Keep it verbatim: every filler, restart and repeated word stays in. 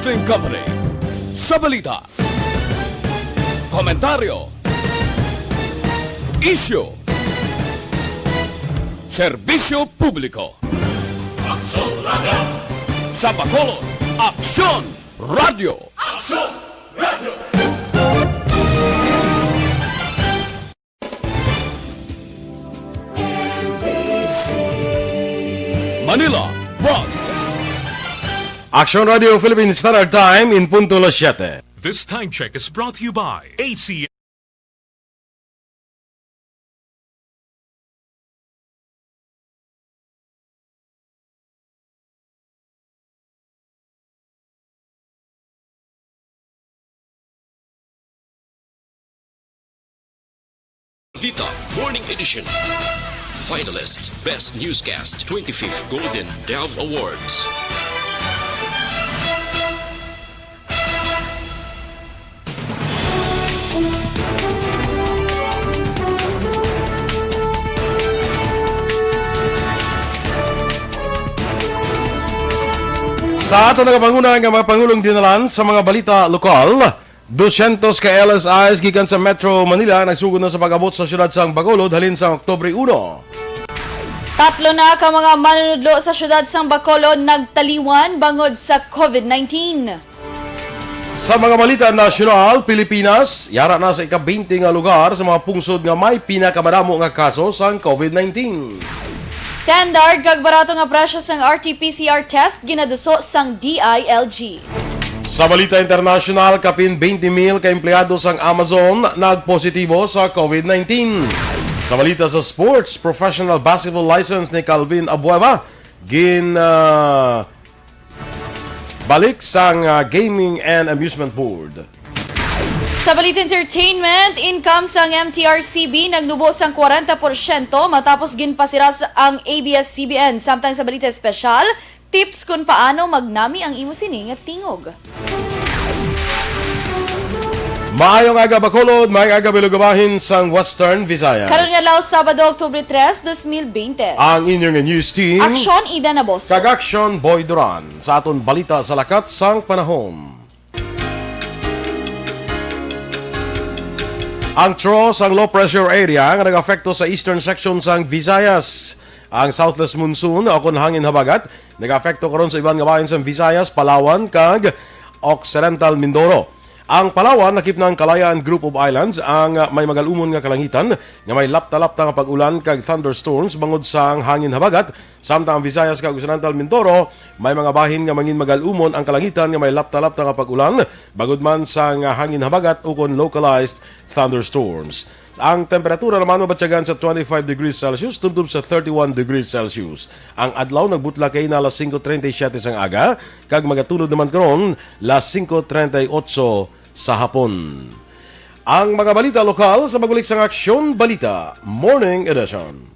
Broadcasting Company. Sa balita, komentaryo, isyu, serbisyo publiko. Aksyon Radio! Sa Bacolod, Aksyon Radio! Aksyon Radio! Manila, Fog. Aksyon Radio Philippine Standard Time in punto las siete. This time check is brought to you by A C. Dita Morning Edition. Finalist, Best Newscast, twenty-fifth Golden Dove Awards. Sa aton nagapanguna nga mga pangulong dinalan sa mga balita lokal, dusyentos ka L S Is gikan sa Metro Manila nagsugod na sa pag-abot sa siyudad sang Bacolod halin sang Oktubre uno. Tatlo na ka mga manunudlo sa siyudad sang Bacolod nagtaliwan bangod sa COVID nineteen. Sa mga balita nasyonal, Pilipinas yara na sa ika-twenty nga lugar sa mga pungsod nga may pinakamadamo nga kaso sang COVID nineteen. Standard kag barato nga presyo sang R T P C R test ginaduso sang D I L G. Sa balita internasyonal, kapin twenty mil ka empleyado sang Amazon nagpositibo sa COVID nineteen. Sa balita sa sports, professional basketball license ni Calvin Abueva gin, ah, balik sang, ah, Gaming and Amusement Board. Sa balita entertainment, income sang M T R C B nagnubo sang kwarenta porsyento matapos ginpasiras ang A B S C B N. Samtang sa balita espesyal, tips kon paano magnami ang imo sini nga tingog. Maayong aga, Bacolod, maayong aga, Bilog Bahin sang Western Visayas. Karon nga adlaw, Sabado, Oktubre tres, dos mil bente. Ang inyo nga news team, Aksyon, Ida Naboso. Kag Aksyon, Boy Duran. Sa aton balita sa lakat sang panahon. Ang trough sang low pressure area nga nag-apekto sa eastern section sang Visayas, ang southwest monsoon o kon hangin habagat, nag-apekto karon sa iban nga bahin sang Visayas, Palawan, kag Occidental Mindoro. Ang Palawan, lakip na ang Kalayaan Group of Islands, ang, ah, may magalumon nga kalangitan nga may lapta-lapta nga pag-ulan kag thunderstorms bangod sang hangin habagat, samtang ang Visayas kag Occidental Mindoro may mga bahin nga mangin magalumon ang kalangitan nga may lapta-lapta nga pag-ulan, bangod man sang hangin habagat ukon localized thunderstorms. Ang temperatura naman mabatyagan sa twenty-five degrees Celsius tubtob sa thirty-one degrees Celsius. Ang adlaw nagbutla kay na alas singko treinta y siete sang aga, kag magatunod naman karon las singko treinta y ocho sa hapon. Ang mga balita lokal sa Magulik sang Aksyon Balita Morning Edition.